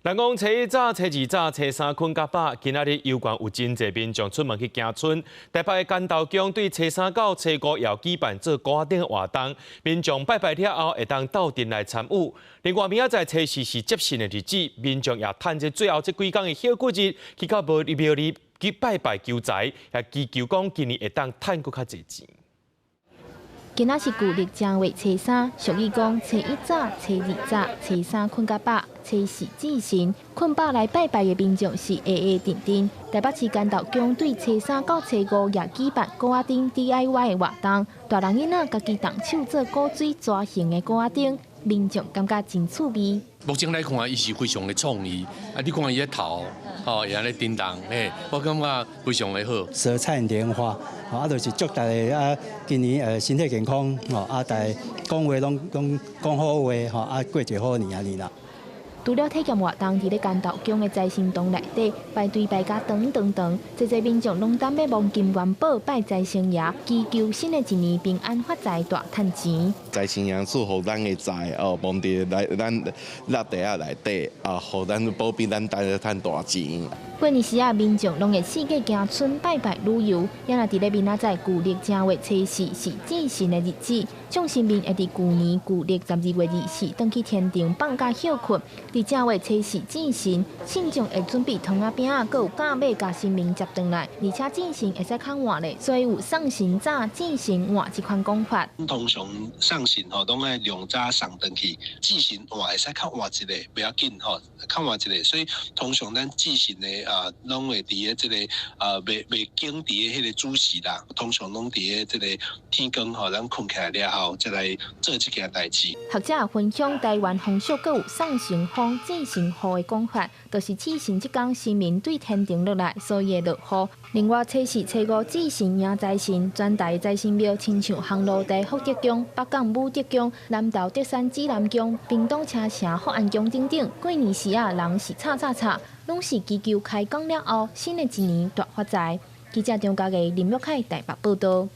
人講初一早、初二早、初三睏較飽，今仔日猶原有真濟民眾出門去行春。台北的竿頭宮對初三到初五也有舉辦做鼓仔燈的活動，民眾拜拜了後會當鬥陣來參與。另外，明仔載初四是接神的日子，民眾也趁這最後這幾工的歇骨日，去到廟裡去拜拜求財，也祈求講今年會當趁閣較濟錢。今仔是舊曆正月初三，俗語講初一早、初二早、初三睏較飽，初四祭神，睏飽來拜拜的民眾是閒閒陣陣。台北市竿頭宮對初三到初五也舉辦鼓仔燈 DIY 的活動，大人囡仔家己動手做古錐蛇形的鼓仔燈，民眾感覺真趣味。目前來看，伊是非常的創意。啊，你看伊的頭，吼，會按呢叮當，嘿，我感覺非常的好。色彩蓮花，啊，就是祝大家啊，今年身體健康，吼，啊，大家講話攏講講好話，吼，啊，過一個好年按呢啦。除了體驗活動，佇咧竿頭宮的財神堂內底排隊排甲長長長，濟濟民眾攏等欲摸金元寶拜財神爺，祈求新的一年平安發財大趁錢。財神爺賜予咱的財哦，摸佇來咱蠟袋仔內底啊，予咱保庇咱大家趁大錢。過年時啊，民眾攏會四界行春拜拜旅遊，也若佇咧明仔載舊曆正月初四是祭神的日子，眾神明會佇舊年舊曆12月24轉去天庭放假歇睏。佇正月初四祭神，信眾會準備糖仔餅仔，閣有甲馬共神明接轉來，而且祭神會使較晚咧，所以有送神早、祭神晚這款講法。通常送神吼，攏愛良早送轉去，祭神換會使較晚一個，袂要緊吼，較晚一個，所以通常咱祭神的啊，攏會佇咧這个啊，袂袂經佇咧彼個主時啦，通常攏佇咧這個天光吼，咱睏起來了後，才來做這件代誌。學者分享台灣風俗，閣有送神風、祭神雨的講法，就是祭神這工神明對天庭落來，所以會落雨。另外，初四、初五祭神迎財神，全台財神廟親像烘爐地福德宮、北港武德宮、南投德山指南宮、屏東車城福安宮等等，過年時啊，人是吵吵吵，攏是祈求開工了後，新的一年大發財。記者張家藝、林玉凱台北報道。